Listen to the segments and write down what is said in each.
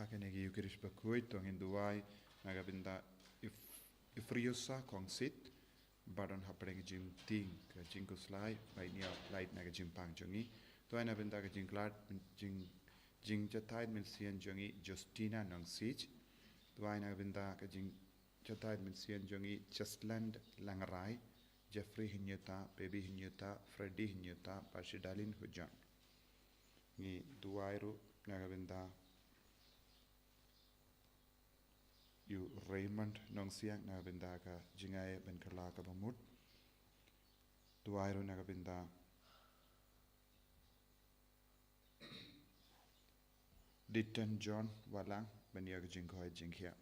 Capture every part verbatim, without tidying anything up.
Kane ka Eukharist bakhuid, to ngin duwai na ka bynta Eph-, Ephriosa Kongsit, ba don hapdeng ka jingtieng ka jingkhuslai, ba un ïoh lait na ka jingpang jong ngi. Duwai na ka bynta ka jingkhlad, jing, jingjatai mynsiem jong i Justina Nongsiej. Duwai na ka bynta ka jingjatai mynsiem jong i Chesland Langrai, Jeffrey Hynñiewta, Baby Hynñiewta, Freddy Hynñiewta, bad Shidalin Hujang. Ngi duwai ruh na ka bynta ïa u Raymond Nongsiang na ka bynta ka jingaiei ban kylla kaba mut. Duwai ruh na ka bynta Ditan John Walang ban ïa ka jingkoit jingkhiah.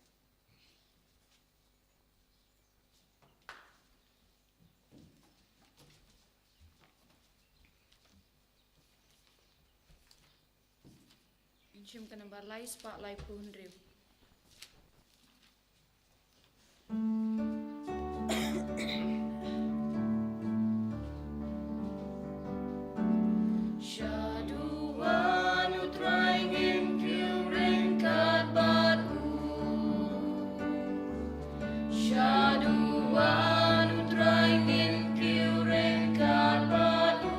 Ngin shim ka nambar lai spah laiphew hynriew. Shaduwan u Trai ngin kiew ryngkat bad u. Shaduwan u Trai ngin kiew ryngkat bad u.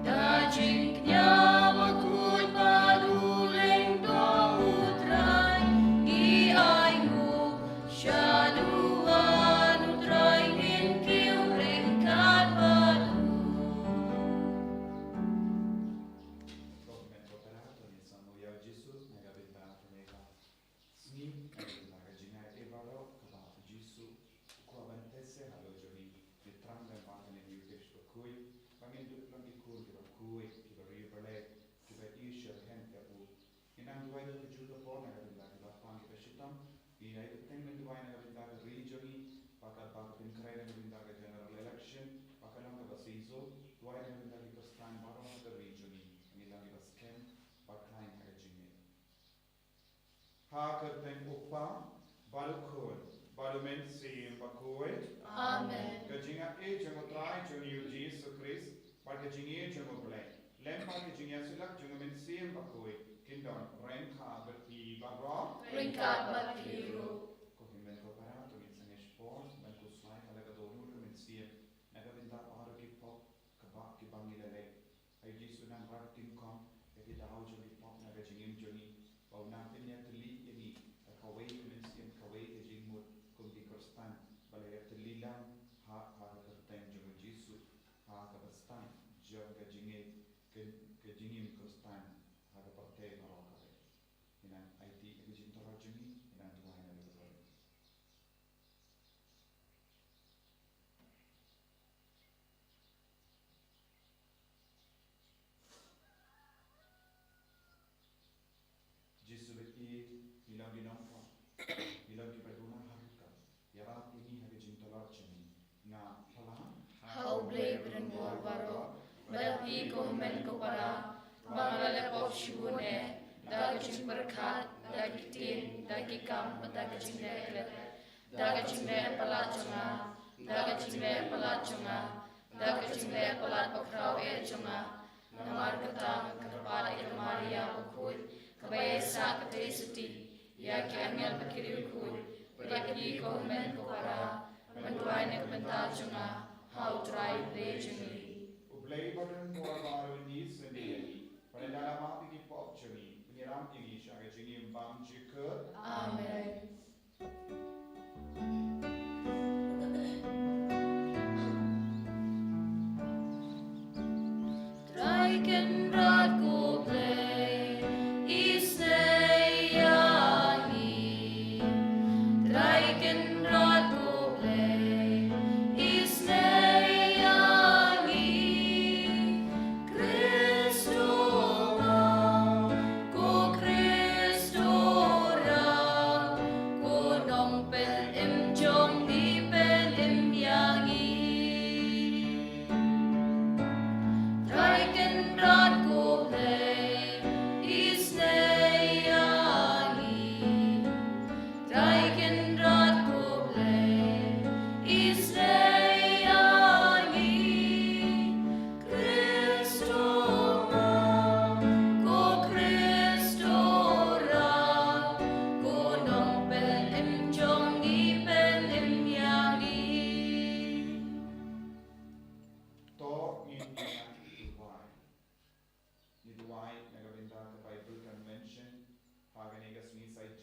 Da jingkñia bakhuid bad u lyngdoh u Trai ngi ainguh. Shaduwan u Trai ngin kiew ryngkat bad u. Ko Hynmen ko Para, to ngin sa ïa u Jisu na ka bynta kane ka sngi, na ka bynta ka jingaiei baroh kaba u Jisu u kwah ban teh sha halor jong ngi. Ngi thrang lyngba kane ka Eukharist bakhuid ba ngin dup long ki khun kiba khuid, kiba riewblei, kiba ïeit syrhem ïa u. Ngi nang duwai ruh ha kajuh ka por na ka bynta kiba pang kiba shitom. Ngi ai bteng ban duwai na ka bynta ka ri jong ngi, ba katba ka pynkhreh na ka bynta ka general election, ba ka long kaba shisha. Duwai na ka bynta ki Khristan baroh ha ka ri jong ngi, ngi long kiba skhem bad khlaiñ ha ka jingngeit. Ha ka kyrteng u Kpa, bad u Khun, bad u Mynsiem Bakhuid. Amen. Ka jingaiei jong u Trai jong ngi u Jisu Khrist, bad ka jingïeit jong u Blei, lem bad ka jingïasyllok jong u Mynsiem Bakhuid, kin don ryngkat bad phi baroh. Ryngkat bad phi ruh. Ko Hynmen ko Para, to ngin sa ngeit shaphang ban khuslai ha la ka dohnud ka mynsiem na ka bynta baroh ki pop kaba, kiba ngi la leh. Ai Jisu, nang rat tyngkong ïa ki daw jong ki pop na ka jingim jong ngi, ba u nang pynïatylli ïa ngi da kawei ka mynsiem, kawei ka jingmut kum ki Khristan ba la ïatylli lang ha, ha ka kyrteng jong u Jisu, ha kaba stad jong ka jingngeit, ka, ka jingim Khristan ha ka pyrthei baroh kawei. Ngi nang aiti ïa ka jingtyrwa jong ngi, ngi nang duwai na ka bynta Jisu ba ïeit, ngi long ki nongpop, ngi long kiba duna ha rukom. Ïarap ïa ngi ha ka jingtlot jong ngi. Nga phylla ha U Blei Badonbor baroh, bad ha phi ko Hynmen ko Para, ba nga la leh pop shibun eh, da ka jingpyrkhat, da ki ktien, da ki kam, bad da ka jingleh klet. Da ka jingleh palat jong nga, da ka jingleh palat jong nga, da ka jingleh palat bakhraw eh jong nga. Namar kata nga kyrpad ïa ka Maria bakhuid, kaba ïaisah katei suti, ïa ki angel bad ki riewkhuid, bad ïa phi ko Hynmen ko Para, ban duwai na ka bynta jong nga ha U Trai Blei jong ngi. U Blei Badonbor baroh un ïasyrdoh ïa ngi, bad un da la map ïa ki pop jong ngi, bad un ïarap ïa ngi sha ka jingim bymjukut. Amen. Trai Kynrad ko Blei, isynei ïa ngi. Trai Kynrad ko Blei, isynei ïa ngi. Khrist u ong, ko Khrist u ong, ko Nongpynim jong ngi, pynim ïa ngi. Trai Kynrad ko Blei,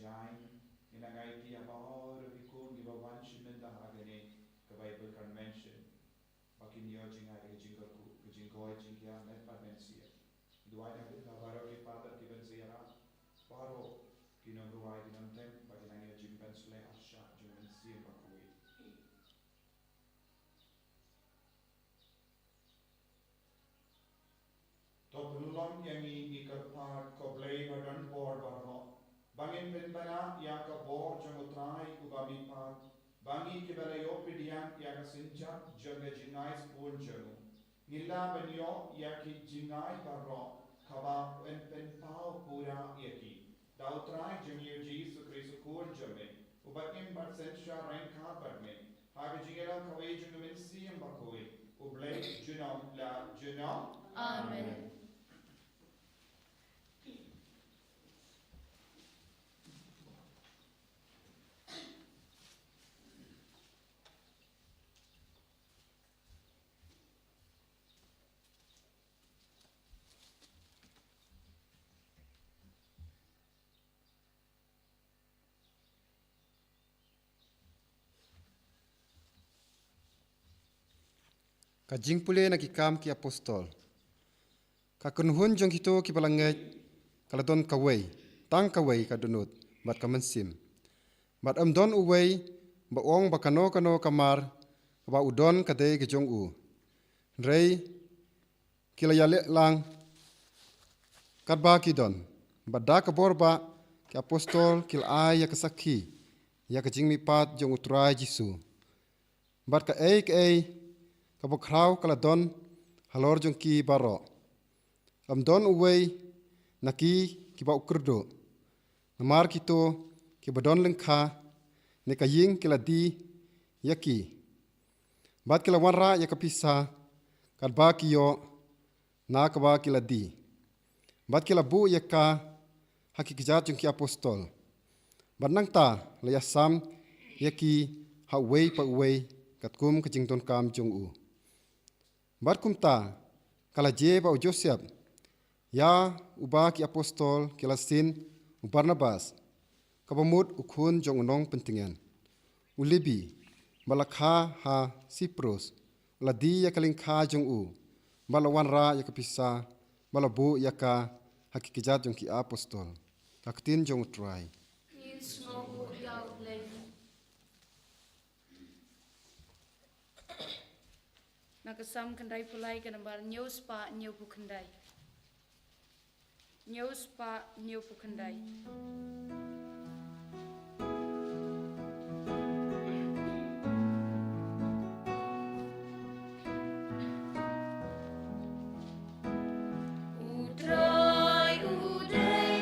Jaiñ, ngi nang ai ïa baroh ki khun kiba wan shim bynta ha kane ka Bible Convention, ba kin ïoh jingïaid ka jingkyrkhu, ka jingkoit jingkhiah mynta bad mynsiem. Duwai na ka bynta baroh ki Father kiban sa ïarap, baroh ki nongrwai ki nongtem, ba kin nang ïoh jingpynshlur arshah jong u Mynsiem Bakhuid. To pynlong ïa ngi, ngi kyrpad, ko Blei ba don bor baroh, ba ngin pynpaw ïa ka bor jong u Trai uba mihpat, ba ngi kiba la ïoh pdiang ïa ka synshar jong ka jingai sbun jong u, ngin lah ban ïoh ïa ki jingai baroh, kaba yn pynpaw pura ïa ki. Da u Trai jong ngi u Jisu Khrist u Khun jong me, uba im bad synshar ryngkat bad me, ha ka jingïalang kawei jong u Mynsiem Bakhuid, u Blei junom la junom. Amen. Ka jingpule na Ki Kam ki Apostol. Ka kynhun jong kito kiba la ngeit ka la don kawei, tang kawei ka dohnud bad ka mynsiem. Bad ym don uwei ba ong ba kano kano ka mar kaba u don ka dei ka jong u. Hynrei ki la ïaleh lang katba ki don. Bad da ka bor ba ki apostol ki la ai ïa ka sakhi ïa ka jingmihpat jong u Trai Jisu. Bad kaei kaei kaba khraw ka la don halor jong ki baroh. Ym don uwei na ki kiba u kyrduh. Namar kito kiba don lyngkha ne ka ïing ki la die ïa ki. Bad ki la wanrah ïa ka pisa katba ki ïoh na kaba ki la die. Bad ki la buh ïa ka ha ki kjat jong ki apostol. Bad nangta la ïasam ïa ki ha uwei pa uwei katkum ka jingdonkam jong u. Bad kumta ka la jia ba u Joseph, ïa uba ki apostol ki la sin, u Barnabas, kaba mut u khun jong u nongpyntngen, u Lebi, ba la kha ha Siprus, u la die ïa ka lyngkha jong u, bad la wanrah ïa ka pisa, bad la buh ïa ka ha ki kjat jong ki apostol. Ka ktien jong u Trai. Ngin sngewbha ïa u Blei. Na ka Salm khyndaiphew lai, ka nambar hynñiew spah hynñiewphew khyndai. Hynñiew spah hynñiewphew khyndai. U Trai u dei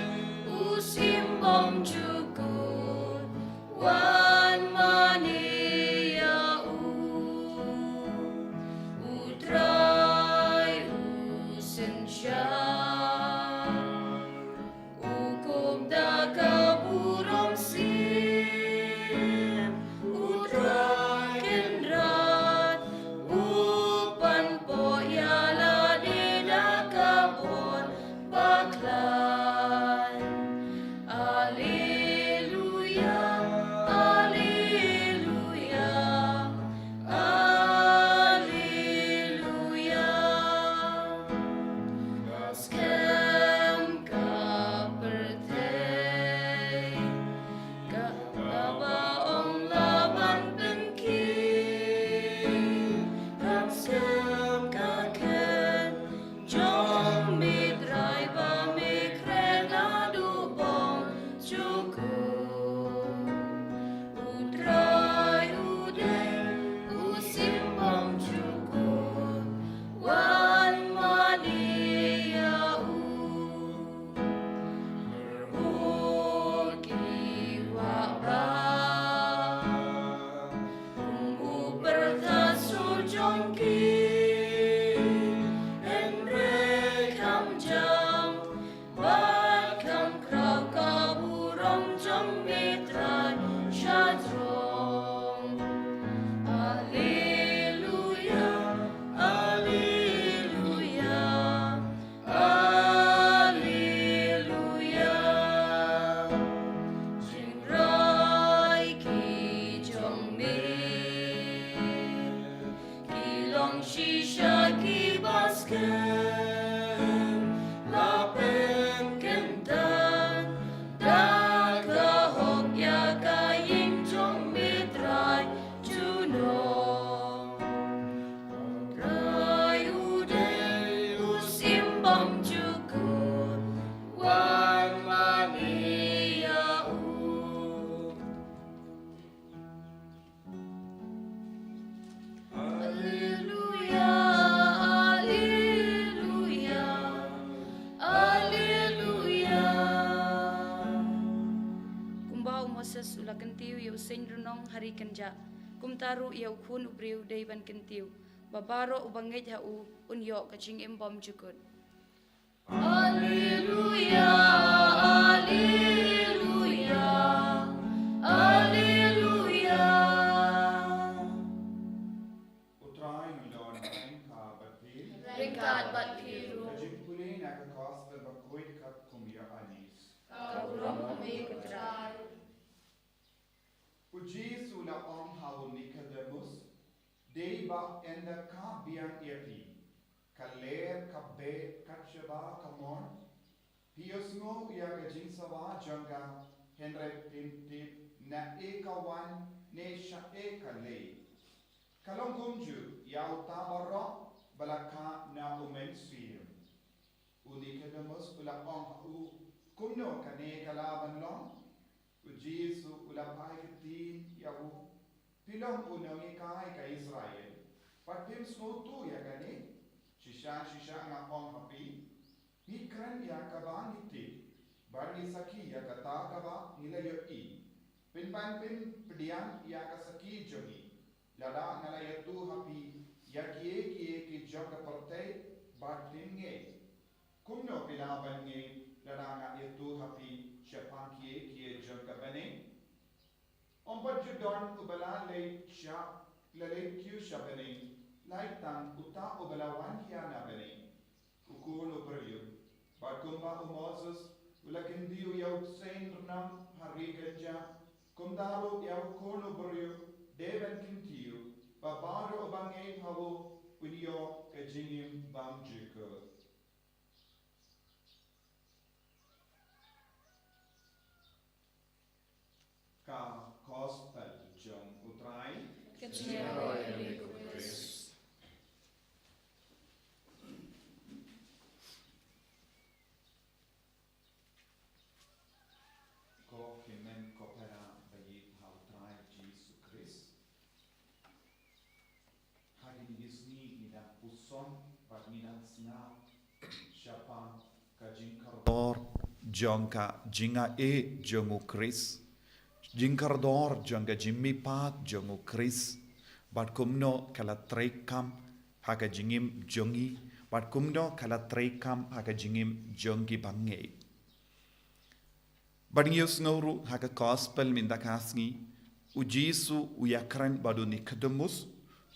u symbong jukut, wan mane ïa u. U Trai u synshar, u kup da ka burom siem. U Trai Kynrad u pynpoh ïa lade da ka bor bakhlaiñ. Alleluia, alleluia, alleluia. Seng rnong ha ri kynjah. Kumta ruh ïa u Khun u briew dei ban kyntiew ba baroh uba ngeit ha u un ïoh ka jingim bymjukut. Alleluia, alleluia, alleluia. U Trai un don ryngkat bad phi. Ryngkat bad phi ruh. Ka jingpule na ka Gospel bakhuid katkum ïa u Ïoannis. Ka burom ha me ko Trai. U Jisu u la ong ha u Nikodemus, dei ba ynda ka biang ïa phi, ka lyer ka beh kat shaba ka mon? Phi ïohsngew ïa ka jingsawa jong ka, hynrei phim tip naei ka wan ne shaei ka leit. Ka long kumjuh ïa uta baroh ba la khah na u Mynsiem. U Nikodemus u la ong ha u, kumno kane ka lah ban long? U Jisu u la phai ktien ïa u, phi long u nonghikai ka Israel, bad phim sngewthuh ïa kane? Shisha shisha nga ong ha phi, ngi kren ïa kaba ngi tip, bad ngi sakhi ïa kata kaba ngi la ïohi. Pynban pynpdiang ïa ka sakhi jong ngi. Lada nga la ïathuh ha phi ïa kiei kiei ki jong ka pyrthei bad phim ngeit, kumno phi lah ban ngeit lada nga ïathuh ha phi shaphang kiei kiei jong ka bneng? Ym pat ju don uba la leit sha, la leit kiew sha bneng, lait tang uta uba la wan ïa na bneng, u Khun u briew. Bad kumba u Moses u la kyntiew ïa u seng rnong ha ri kynjah, kumta ruh ïa u Khun u briew dei ban kyntiew, ba baroh uba ngeit ha u un ïoh ka jingim bymjukut. Ka Gospel jong u Trai. Ka jingïaroh ïa me ko Khrist. Ko hynmen ko para ba ïeit ha u Trai Jisu Khrist. Ha kine ki sngi ngi dang puson bad ngi dang sngap shaphang ka jingkordor jong ka jingaiei jong u Khrist, jingkordor jong ka jingmihpat jong u Khrist, bad kumno ka la treikam ha ka jingim jong ngi, bad kumno ka la treikam ha ka jingim jong ki bangeit. Bad ngi ïohsngew ruh ha ka Gospel mynta ka sngi, u Jisu u ïakren bad u Nikodemus,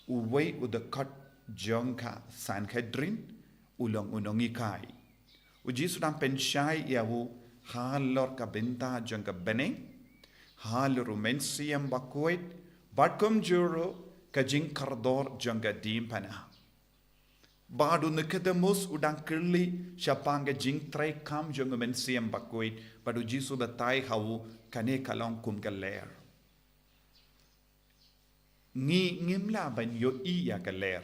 uwei u dkhot jong ka Sanhedrin, u long u nonghikai. U Jisu u dang pynshai ïa u halor ka bynta jong ka bneng, halor u Mynsiem Bakhuid, bad kumjuh ruh ka jingkordor jong ka diengphna. Bad u Nikodemus u dang kylli shaphang ka jingtreikam jong u Mynsiem Bakhuid, bad u Jisu u batai ha u, kane ka long kum ka lyer. Ngi ngim lah ban ïohi ïa ka lyer,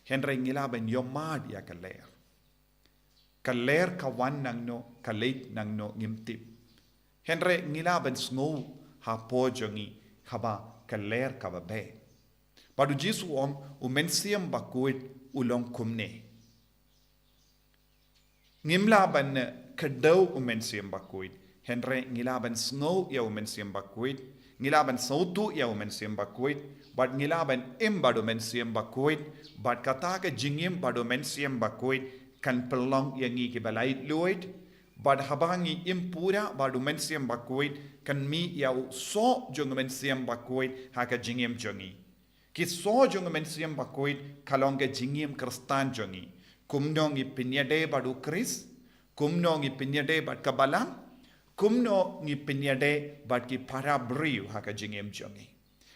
hynrei ngi lah ban ïohmad ïa ka lyer. Ka lyer ka wan nangno, ka leit nangno ngim tip. Hynrei ngi lah ban sngew hapoh jong ngi haba ka lyer kaba beh. Bad u Jisu u ong, u Mynsiem Bakhuid u long kumne. Ngim lah ban kdew u Mynsiem Bakhuid, hynrei ngi lah ban sngew ïa u Mynsiem Bakhuid, ngi lah ban sngewthuh ïa u Mynsiem Bakhuid, bad ngi lah ban im bad u Mynsiem Bakhuid, bad kata ka jingim bad u Mynsiem Bakhuid kan pynlong ïa ngi kiba laitluid, bad haba ngi im pura bad u Mynsiem Bakhuid kan mih ïa u soh jong u Mynsiem Bakhuid ha ka jingim jong ngi. Ki soh jong u Mynsiem Bakhuid ka long ka jingim Khristan jong ngi. Kumno ngi pynïadei bad u Khrist, kumno ngi pynïadei bad ka balang, kumno ngi pynïadei bad ki para briew ha ka jingim jong ngi.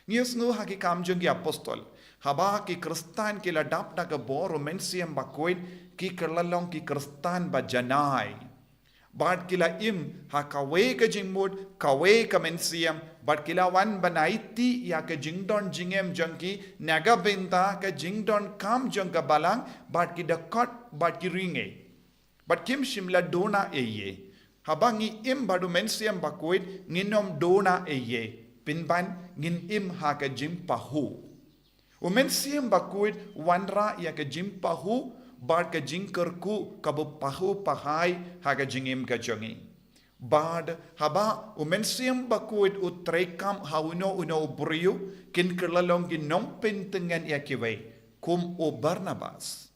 Ngi ïohsngew ha ki Kam jong ki Apostol, haba ki Khristan ki la dap da ka bor u Mynsiem Bakhuid, ki kylla long ki Khristan ba janai. Bad ki la im ha kawei ka jingmut, kawei ka mynsiem, bad ki la wan ban aiti ïa ka jingdon jingem jong ki na ka bynta ka jingdonkam jong ka balang, bad ki dkhot, bad ki ri ngeit. Bad kim shym la duna ei ei. Haba ngi im bad u Mynsiem Bakhuid, ngin ym duna ei ei. Pynban ngin im ha ka jingpahuh. U Mynsiem Bakhuid u wanrah ïa ka jingpahuh bad ka jingkyrkhu kaba pahuh pahai ha ka jingim ka jong ngi. Bad haba u Mynsiem Bakhuid u treikam ha uno uno u briew, kin kylla long ki nongpyntngen ïa kiwei, kum u Barnabas.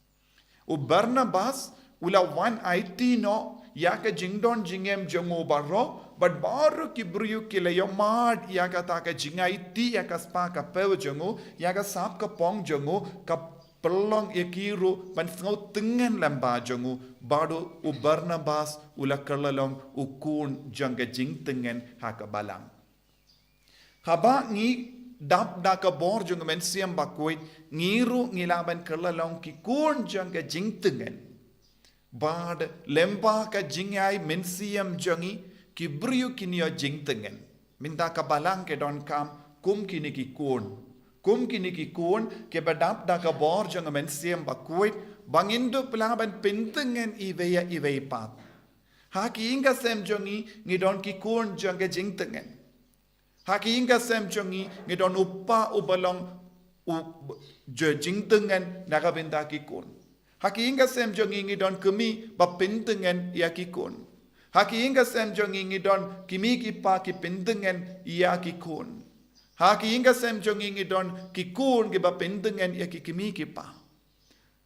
U Barnabas u la wan aiti noh ïa ka jingdon jingem jong u baroh, bad baroh ki briew ki la ïohmad ïa kata ka jingaiti ïa ka spah ka phew jong u, ïa ka sap ka pong jong u, ka pynlong ïa ki ruh ban sngewtngen lem bad jong u, bad u Barnabas u la kylla long u khun jong ka jingtngen ha ka balang. Haba ngi dap da ka bor jong u Mynsiem Bakhuid, ngi ruh ngi lah ban kylla long ki khun jong ka jingtngen. Bad lem bad ka jingai mynsiem jong ngi, ki briew kin ïoh jingtngen. Mynta ka balang ka donkam kum kine ki khun. Kum kine ki khun kiba dap da ka bor jong u Mynsiem Bakhuid, ba ngin dup lah ban pyntngen iwei ïa iwei pat. Ha ki ïing ki sem jong ngi, ngi don ki khun jong ka jingtngen. Ha ki ïing ki sem jong ngi, ngi don u kpa uba long u, u jingtngen na ka bynta ki khun. Ha ki ïing ki sem jong ngi, ngi don kmie ba pyntngen ïa ki khun. Ha ki ïing ki sem jong ngi, ngi don kmie ki kpa ki pyntngen ïa ki khun. Ha ki ïing ki sem jong ngi, ngi don ki khun kiba pyntngen ïa ki kmie ki kpa.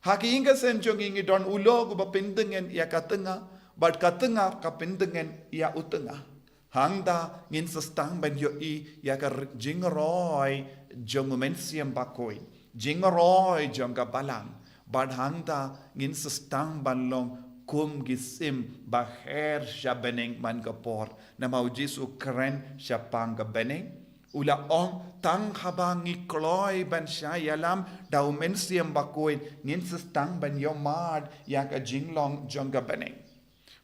Ha ki ïing ki sem jong ngi, ngi don u lok uba pyntngen ïa ka tnga, bad ka tnga ka pyntngen ïa u tnga. Hangta ngin sa sdang ban ïohi ïa ka r-, jingroi jong u Mynsiem Bakhuid, jingroi jong ka balang. Bad hangta ngin sa sdang ban long kum ki sim ba kher sha bneng man ka por. Namar u Jisu u kren shaphang ka bneng. U la ong, tang haba ngi kloi ban shah ïalam da u Mynsiem Bakhuid, ngin sa sdang ban ïohmad ïa ka jinglong jong ka bneng.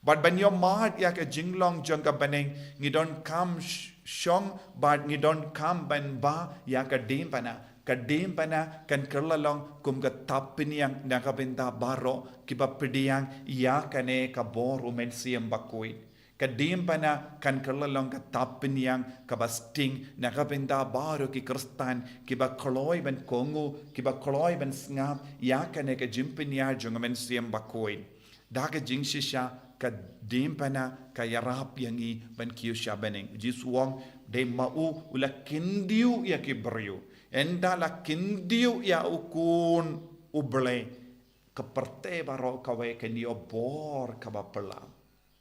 Bad ban ïohmad ïa ka jinglong jong ka bneng, ngi donkam sh-, shong bad ngi donkam ban bah ïa ka diengphna. Ka diengphna kan kylla long kum ka thapniang na ka bynta baroh kiba pdiang ïa kane ka bor u Mynsiem Bakhuid. Ka diengphna kan kylla long ka thapniang kaba sting na ka bynta baroh ki Khristan kiba kloi ban kohnguh, kiba kloi ban sngap ïa kane ka jingpynïar jong u Mynsiem Bakhuid. Da ka jingshisha ka diengphna ka ïarap ïa ngi ban kiew sha bneng. Jisu u ong, dei ma u u la kyntiew ïa ki briew. Ynda la kyntiew ïa u Khun u Blei, ka pyrthei baroh kawei kan ïoh bor kaba phylla.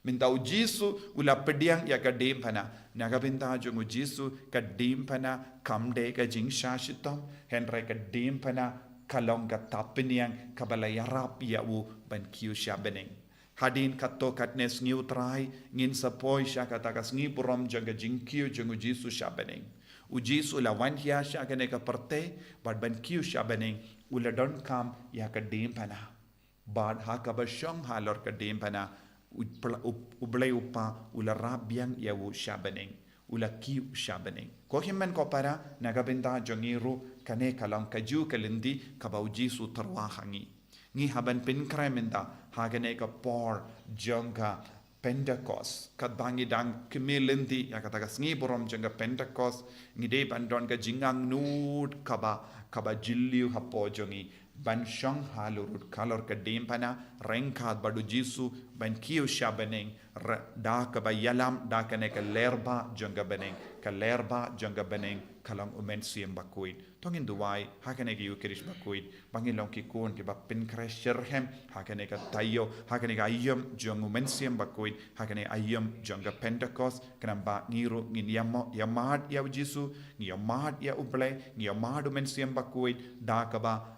Mynta u Jisu u la pdiang ïa ka diengphna. Na ka bynta jong u Jisu ka diengphna kam dei ka jingshah shitom, hynrei ka diengphna ka long ka thapniang kaba la ïarap ïa u ban kiew sha bneng. Hadien katto katne sngi u Trai, ngin sa poi sha kata ka sngi burom jong ka jingkiew jong u Jisu sha bneng. U Jisu u la wan hiar sha kane ka pyrthei, bad ban kiew sha bneng, u la donkam ïa ka diengphna. Bad ha kaba shong halor ka diengphna, u pla-, u, u Blei u Kpa, u la rah biang ïa u sha bneng, u la kiew sha bneng. Ko hynmen ko para, na ka bynta jong ngi ruh, kane ka long kajuh ka lynti kaba u Jisu u tyrwa ha ngi. Ngi hap ban pynkhreh mynta ha kane ka por jong ka Pentecost. Katba ngi dang kmie lynti ïa kata ka sngi burom jong ka Pentecost, ngi dei ban don ka jingangnud kaba, kaba jylliew hapoh jong ngi ban shong halor, halor ka diengphna, ryngkat bad u Jisu, ban kiew sha bneng, ra-, da kaba ïalam da kane ka lyer bah jong ka bneng, ka lyer bah jong ka bneng ka long u Mynsiem Bakhuid. To ngin duwai ha kane ka Ïukharist Bakhuid ba ngin long ki khun kiba pynkhreh shitrhem ha kane ka taïew, ha kane ka aïom jong u Mynsiem Bakhuid, ha kane aïom jong ka Pentecost, khnang ba ngi ruh ngin ïa mo-, ïa mad ïa u Jisu, ngi ïa mad ïa u Blei, ngi ïa mad u Mynsiem Bakhuid, da kaba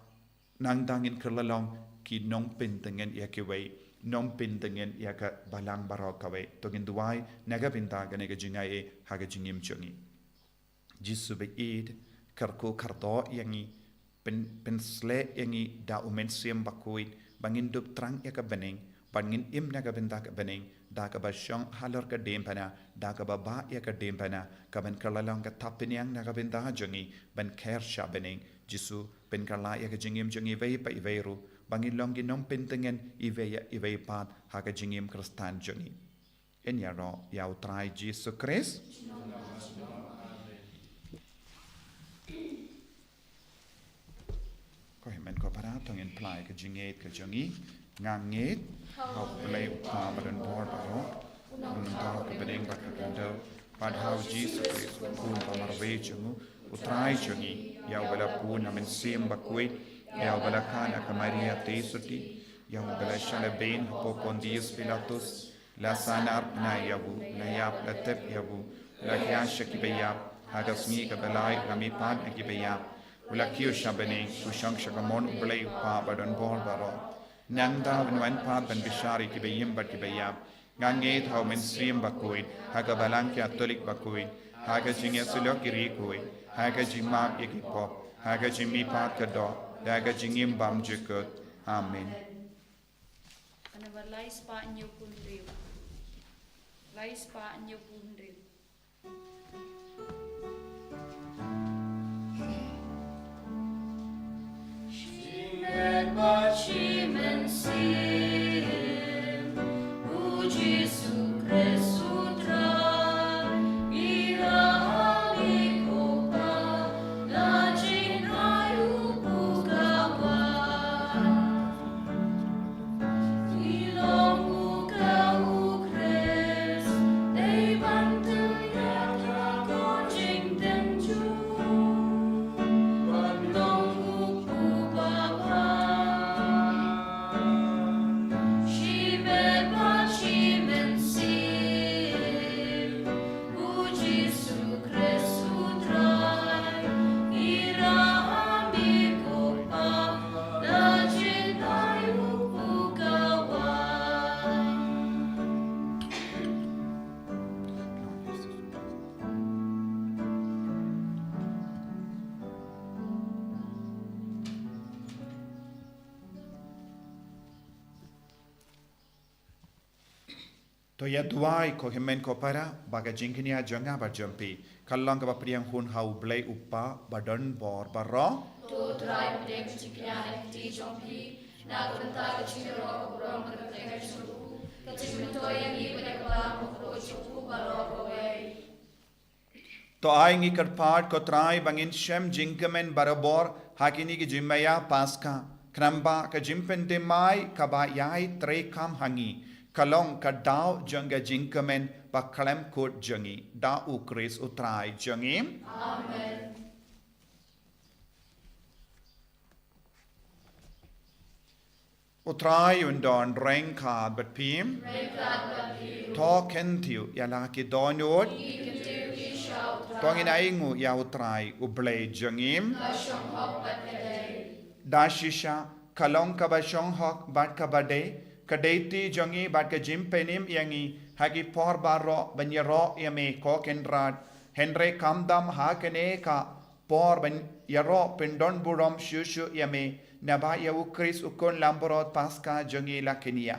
nangta ngin kylla long ki nongpyntngen ïa kiwei, nongpyntngen ïa ka balang baroh kawei. To ngin duwai na ka bynta kane ka jingaiei ha ka jingim jong ngi. Jisu ba ïeit, kyrkhu kyrdoh ïa ngi, pyn-, pynsleh ïa ngi da u Mynsiem Bakhuid, ba ngin dup thrang ïa ka bneng, ba ngin im na ka bynta ka bneng, da kaba shong halor ka diengphna, da kaba bah ïa ka diengphna, kaban kylla long ka thapniang na ka bynta jong ngi, ban kher sha bneng. Jisu, pynkylla ïa ka jingim jong ngi iwei pa iwei ruh, ba ngin long ki nongpyntngen iwei ïa iwei pat ha ka jingim Khristan jong ngi. Ngin ïaroh ïa u Trai Jisu Khrist. Ko hynmen ko para, to ngin phla ïa ka jingngeit ka jong ngi. Nga ngeit ha u Blei u Kpa badonbor baroh, U Nongthaw ka bneng bad ka khyndew, bad ha u Jisu Khrist u Khun ba marwei jong u, u Trai jong ngi, ïa uba la bun na Mynsiem Bakhuid, ïa uba la khang na ka Maria Theisotti, ïa uba la shah lehbeiñ hapoh Pontius Pilatus, la sahnarphna ïa u, la ïap, la tep ïa u, la khia sha kiba ïap, ha ka sngi kaba lai u la mihpat na kiba ïap, u la kiew sha bneng, u shong sha kamon u Blei u Kpa ba donbor baroh. Nangta un wan pat ban bishar ïa kiba im bad kiba ïap. Ngan ngeit ha u Mynsiem Bakhuid, ha ka Balang Katholik bakhuid, ha ka jingïasyllok ïa ki riewkhuid, ha ka jingmap ïa ki pop, ha ka jingmihpat ka doh, ha ka jingim bymjukut. Amen. Kane ba lai spah hynñiewphew hynriew. Lai spah hynñiewphew hynriew. Shi met bad shi mynsiem, u Jisu Khrist u Trai, i rah ha me ko Pa, la jngai u pukawai. To ïa duwai ko hynmen ko para, ba ka jingkñia jong nga bad jong phi ka long kaba pdiang hun ha u Blei u Kpa ba donbor baroh. To Trai, pdiang ka jingkñia ha ka kti jong phi, na ka bynta ka jingïaroh ka burom ka kyrteng jong u, ka jingmyntoi ïa ngi bad ïa ka balang bakhraw jong u baroh kawei. To ai ngi kyrpad ko Trai ba ngin shem jingkmen barabor ha kine ki jingmaïa Paska, khnang ba ka jingpynthymmai kaba ïai treikam ha ngi ka long ka daw jong ka jingkmen ba khlem kut jong ngi. Da u Khrist u Trai jong ngi. Amen. U Trai un don ryngkat bad phi. Ryngkat bad phi. To kyntiew ïa la ki dohnud. Ngi kyntiew ïa u Trai. To ngin ainguh ïa u Trai u Blei jong ngi. Ka shong hok bad ka dei. Da shisha ka long kaba shong hok bad kaba dei, ka dei ti jong ngi bad ka jingpynim ïa ngi ha ki por baroh ban ïaroh ïa me ko Kynrad. Hynrei khamtam ha kane ka por ban ïaroh pyndonburom shuh shuh ïa me, naba ïa u Khrist u khun langbrot Paska jong ngi la kñia.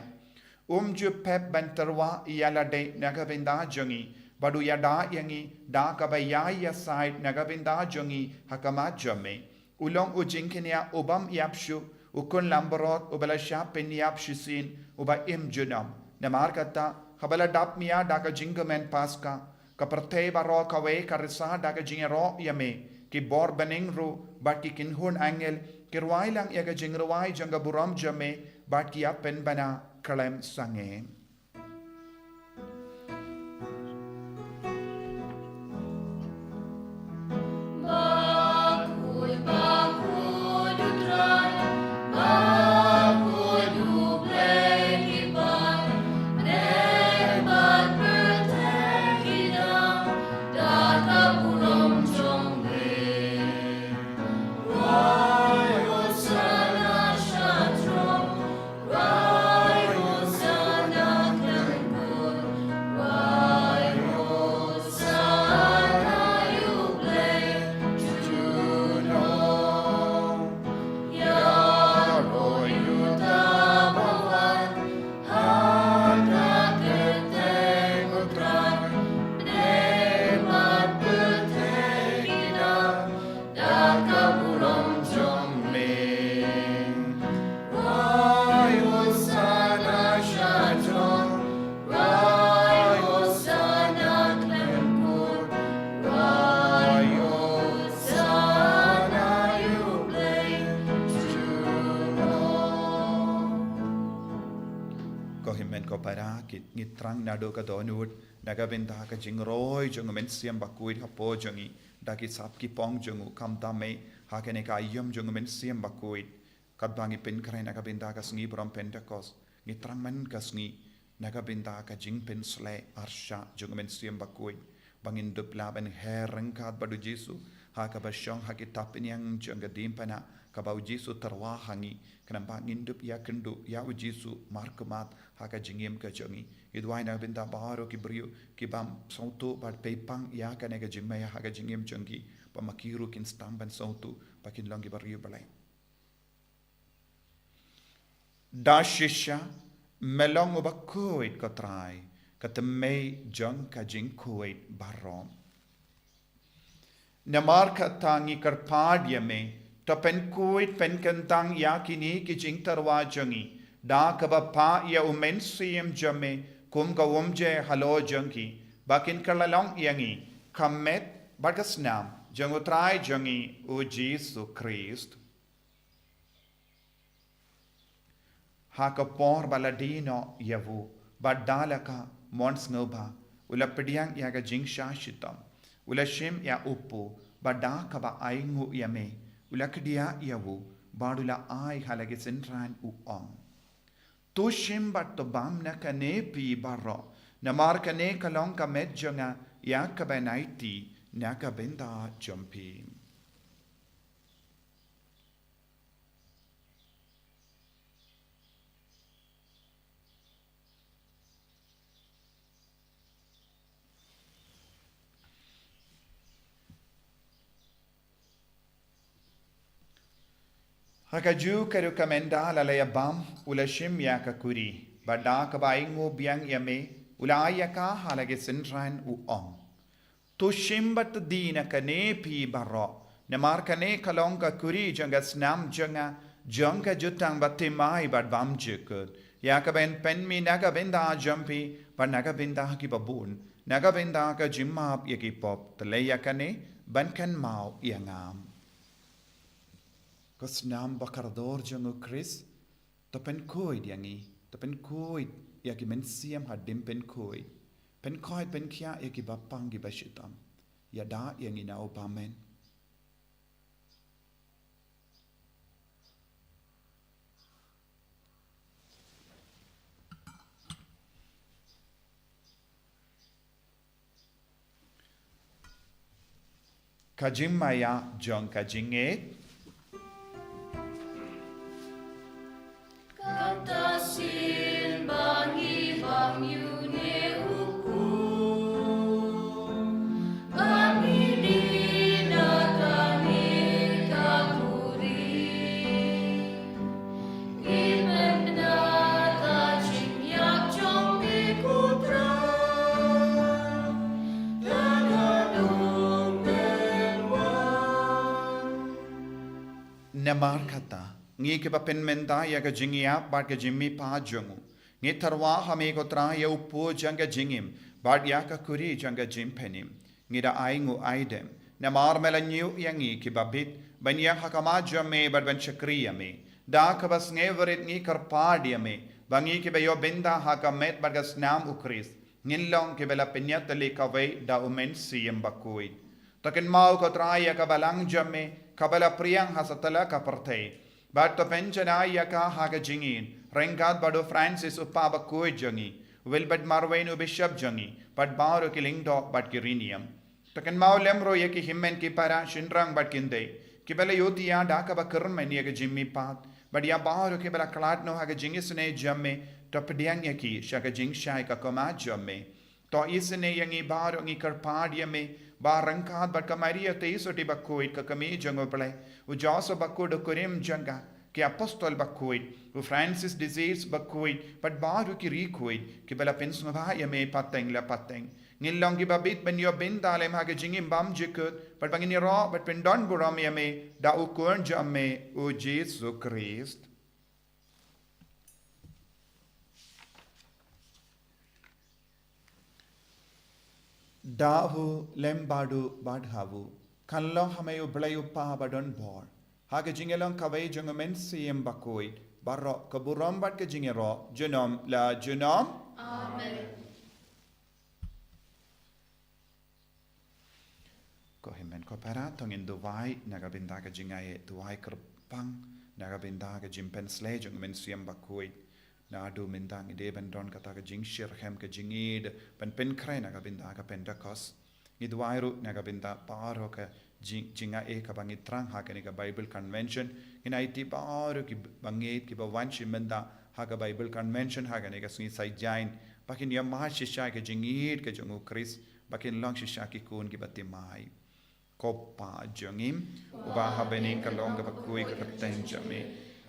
Um ju pep ban tyrwa ïa lade na ka bynta jong ngi, bad u ïada ïa ngi da kaba ïai ïasaid na ka bynta jong ngi ha khmat jong me. U long u jingkñia u bym ïap shuh, u khun langbrot uba la shah pynïap shisien, uba im junom. Namar kata, haba la dap mih da ka jingkmen Paska, ka pyrthei baroh kawei ka risa da ka jingïaroh ïa me, ki bor bneng ruh bad ki kynhun angel ki rwai lang ïa ka jingrwai jong ka burom jong me, bad ki ïa pynbna khlem sangeh. Men ko para, ki ngi thrang naduh ka dohnud na ka bynta ka jingroi jong u Mynsiem Bakhuid hapoh jong ngi, da ki sap ki pong jong u, khamtam eh ha kane ka aïom jong u Mynsiem Bakhuid. Katba ngi pynkhreh na ka bynta ka sngi burom Pentekost, ngi thrang man ka sngi na ka bynta ka jingpynsleh arshah jong u Mynsiem Bakhuid, ba ngin dup lah ban her ryngkat bad u Jisu ha kaba shong ha ki thapniang jong ka diengphna kaba u Jisu tyrwa ha ngi, khnang ba ngin dup ïakynduh ïa u Jisu markhmat ha ka jingim ka jong ngi. Ngi duwai na ka bynta baroh ki briew ki bym sngewthuh bad pei pang ïa kane ka jingmaïa ha ka jingim jong ki, ba ma ki ruh kin sdang ban sngewthuh ba kin long ki briew Blei. Da shisha me long uba khuid, ko Trai, ka thymmei jong ka jingkhuid baroh. Namar kata ngi kyrpad ïa me, to pynkhuid pynkyntang ïa kine ki jingtyrwa jong ngi da kaba phah ïa u Mynsiem jong me kum ka umjai halor jong ki, ba kin kylla long ïa ngi ka met bad ka snam jong u Trai jong ngi u Jisu Khrist. Ha ka por ba la die noh ïa u, bad da la ka mon sngewbha, u la pdiang ïa ka jingshah shitom, u la shim ïa u kpu, bad da kaba ainguh ïa me, u la kdiah ïa u, bad u la ai ha la ki synran, u ong: To shim bad to bam na kane phi baroh, namar kane ka long ka met jong nga ïa ka ban aiti na ka bynta jong phi. Ha kajuh ka rukom ynda la la ïa bam, u la shim ïa ka kuri, bad da kaba ainguh biang ïa me, u la ai ïa ka ha la ki synran, u ong: To shim bad to die na kane phi baroh, namar kane ka long ka kuri jong ka snam jong nga, jong ka jutang bathymmai bad bymjukut, ïa ka ban pynmih na ka bynta jong phi bad na ka bynta kiba bun, na ka bynta ka jingmap ïa ki pop. To leh ïa kane ban kynmaw ïa nga. Ka snam bakordor jong u Khrist. To pynkhuid ïa ngi, to pynkhuid ïa ki mynsiem hadien pynkhuid. Pynkhuid pynkhiah ïa kiba pang kiba shitom. Ïada ïa ngi na u bymman. Ka jingmaïa jong ka jingngeit. Kata sien ba ngi bam ïa une u kpu, ba ngi die na kane ka kuri. Namar kata, ngi kiba pynmynta ïa ka jingïap bad ka jingmihpat jong u, ngi tyrwa ha me ko Trai ïa u kpu jong ka jingim, bad ïa ka kuri jong ka jingpynim. Ngi da ainguh aidem, namar me la ñiew ïa ngi kiba bit, ban ïeng ha khmat jong me bad ban shakri ïa me. Da kaba sngewrit ngi kyrpad ïa me, ba ngi kiba ïoh bynta ha ka met bad ka snam u Khrist, ngin long kiba la pynïatylli kawei da u Mynsiem Bakhuid. To kynmaw ko Trai ïa ka balang jong me, kaba la phriang ha satlak ka pyrthei. Bad to pynjanai ïa ka ha ka jingïeit, ryngkat bad u Francis u kpa bakhuid jong ngi, u Wilbert Marwein u bishop jong ngi, bad baroh ki lyngdoh bad ki riewniam. To kynmaw lem ruh ïa ki hynmen ki para shynrang bad kynthei, kiba la ïohthiah da kaba kyrmen ïa ka jingmihpat, bad ïa baroh kiba la khlad noh ha ka jingisynei jong me, to pdiang ïa ki sha ka jingshai ka khmat jong me. To isynei ïa ngi baroh, ngi kyrpad ïa me, ba ryngkat bad ka Maria Theisotti bakhuid ka kmie jong u Blei, u Joseph bakhuid u kurim jong ka, ki apostol bakhuid, u Francis de Sales bakhuid, bad baroh ki riewkhuid, kiba la pynsngewbha ïa me pateng la pateng, ngin long kiba bit ban ïoh bynta lem ha ka jingim bymjukut, bad ba ngin ïaroh bad pyndonburom ïa me da u Khun jong me, u Jisu Khrist. Da u lem bad u bad ha u, kan long ha me u Blei u Kpa badonbor, ha ka jingïalong kawei jong u Mynsiem Bakhuid, baroh ka burom bad ka jingïaroh junom la junom. Amen. Ko hynmen ko para, to ngin duwai na ka bynta ka jingaiei, duwai kyrpang na ka bynta ka jingpynshlei jong u Mynsiem Bakhuid. Naduh mynta ngi dei ban don kata ka jingshitrhem, ka jingïeid ban pynkhreh na ka bynta ka Pentecost. Ngi duwai ruh na ka bynta baroh ka jing, jingaiei kaba ngi thrang ha kane ka Bible Convention. Ngin aiti baroh kiba ngeit, kiba wan shi mynta ha ka Bible Convention ha kane ka sngi Saitjaiñ, ba kin ïamai shisha ïa ka jingïeid ka jong u Khrist, ba kin long shisha ki khun kiba thymmai. Ko Pa jong ngi uba ha bneng, ka long ka bakhuid ka kyrteng jong me.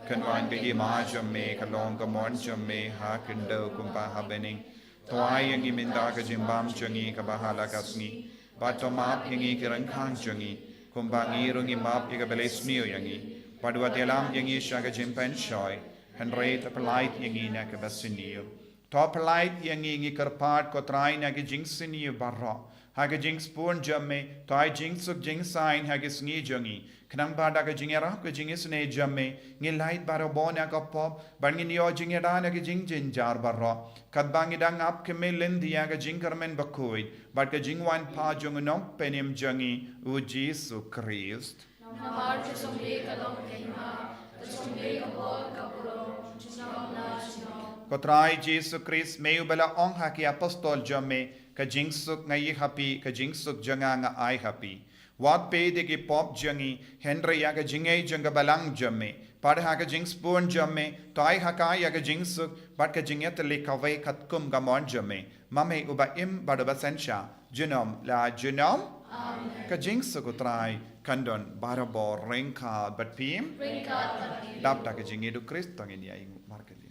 Kan wan ka hima jong me, ka long ka mon jong me ha khyndew kumba ha bneng. To ai ïa ngi mynta ka jingbam jong ngi kaba ha la ka sngi. Bad to map ïa ngi ki ryngkang jong ngi, kumba ngi ruh ngi map ïa kiba leh sniew ïa ngi. Bad wat ïalam ïa ngi sha ka jingpynshoi, hynrei to pyllait ïa ngi na kaba sniew. To pyllait ïa ngi, ngi kyrpad ko Trai, na ki jingsniew baroh. Ha ka jingsbun jong me, to ai jingsuk jingsaiñ ha ki sngi jong ngi. Khnang ba da ka jingïarap ka jingisynei jong me, ngin lait barabor na ka pop, bad ngin ïoh jingïada na ki jingjynjar baroh. Katba ngi dang ap khmih lynti ïa ka jingkyrmen bakhuid bad ka jingwan pat jong u Nongpynim jong ngi, u Jisu Khrist. Namar ka jong me ka long ka hima, ka jong me ka bor, ka burom, junom la junom. Ko Trai Jisu Khrist, me uba la ong ha ki apostol jong me, ka jingsuk nga ïoh ha phi, ka jingsuk jong nga nga ai ha phi. Wat peit ïa ki pop jong ngi, hynrei ïa ka jingaiei jong ka balang jong me. Bad ha ka jingsbun jong me, to ai ha ka ïa ka jingsuk bad ka jingïatylli kawei katkum ka mon jong me. Ma me uba im bad uba synshar junom la junom. Amen. Ka jingsuk u Trai kan don barabor ryngkat bad phi. Ryngkat bad phi. Dap da ka jingïeid u Khrist to ngin ïa ïeng markylliang.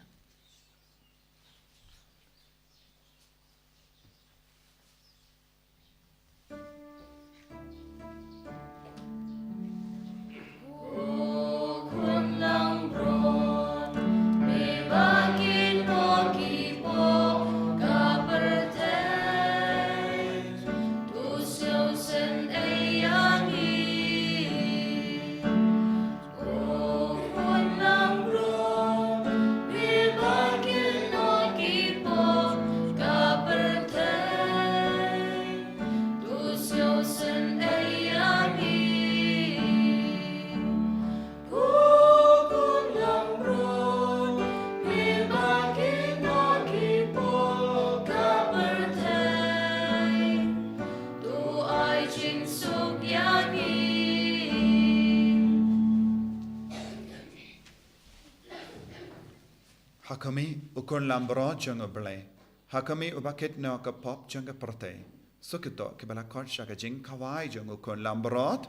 Ha khmih, u khun langbrot jong U Blei. Ha khmih, uba kit noh ka pop jong ka pyrthei. Suk ïa to kiba la khot sha ka jingkhawai jong u khun langbrot.